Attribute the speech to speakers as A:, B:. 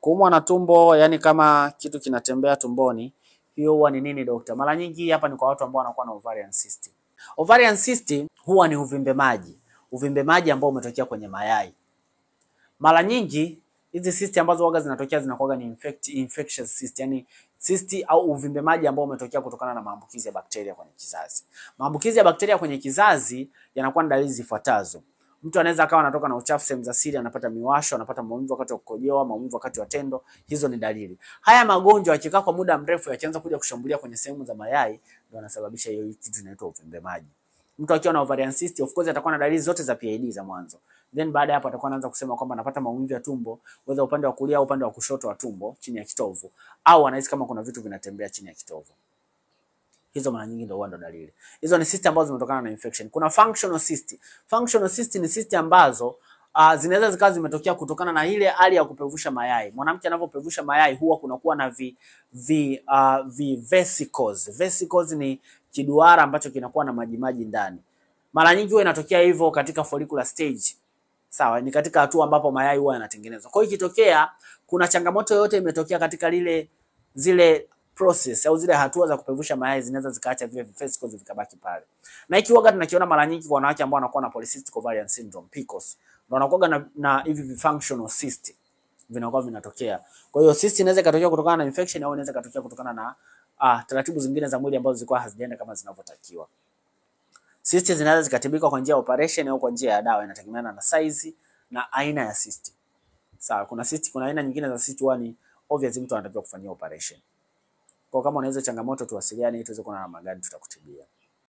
A: Kuumwa na tumbo, yani kama kitu kinatembea tumboni, hiyo huwa ni nini dokta? Mara nyingi hapa ni kwa watu ambao wanakuwa na ovarian cyst. Ovarian cyst huwa ni uvimbe maji, uvimbe maji ambao umetokea kwenye mayai. Mara nyingi hizi cyst ambazo waga zinatokea zinakuwa ni infectious cyst, yani cyst au uvimbe maji ambao umetokea kutokana na maambukizi ya bakteria kwenye kizazi. Maambukizi ya bakteria kwenye kizazi yanakuwa na dalili zifuatazo. Mtu anaweza akawa anatoka na uchafu sehemu za siri, anapata miwasho, anapata maumivu wakati wa kukojoa, maumivu wakati wa tendo. Hizo ni dalili. Haya magonjwa yakikaa kwa muda mrefu, yakianza kuja kushambulia kwenye sehemu za mayai, ndio yanasababisha hiyo kitu inaitwa uvimbe maji. Mtu akiwa na ovarian cyst, of course atakuwa na dalili zote za PID za mwanzo. Then baada ya hapo atakuwa anaanza kusema kwamba anapata maumivu ya tumbo, whether upande wa kulia au upande wa kushoto wa tumbo, chini ya kitovu, au anahisi kama kuna vitu vinatembea chini ya kitovu. Hizo mara nyingi ndio huwa ndo dalili. Hizo ni cyst ambazo zimetokana na infection. Kuna functional cyst. Functional cyst ni cyst ambazo zinaweza zikawa zimetokea kutokana na ile hali ya kupevusha mayai. Mwanamke anapopevusha mayai huwa kunakuwa na vi vesicles. Vesicles ni kiduara ambacho kinakuwa na maji maji ndani. Mara nyingi huwa inatokea hivyo katika follicular stage. Sawa, ni katika hatua ambapo mayai huwa yanatengenezwa. Kwa hiyo ikitokea kuna changamoto yoyote imetokea katika zile process au zile hatua za kupevusha mayai, zinaweza zikaacha vile vesicles vikabaki pale. Na hiki huwa tunakiona mara nyingi kwa wanawake ambao wanakuwa na polycystic ovarian syndrome, PCOS. Ndio wanakuwa na hivi functional cyst vinakuwa vinatokea. Kwa hiyo cyst inaweza ikatokea kutokana na infection au inaweza ikatokea kutokana na taratibu zingine za mwili ambazo zilikuwa hazijaenda kama zinavyotakiwa. Cyst zinaweza zikatibika kwa njia ya operation au kwa njia ya dawa, inategemeana na size na aina ya cyst. Sawa, kuna cyst, kuna aina nyingine za cyst huwa ni obvious mtu anatakiwa kufanyia operation. Kwa kama unaweza changamoto tuwasiliane ili tuweze kuona namna gani tutakutibia.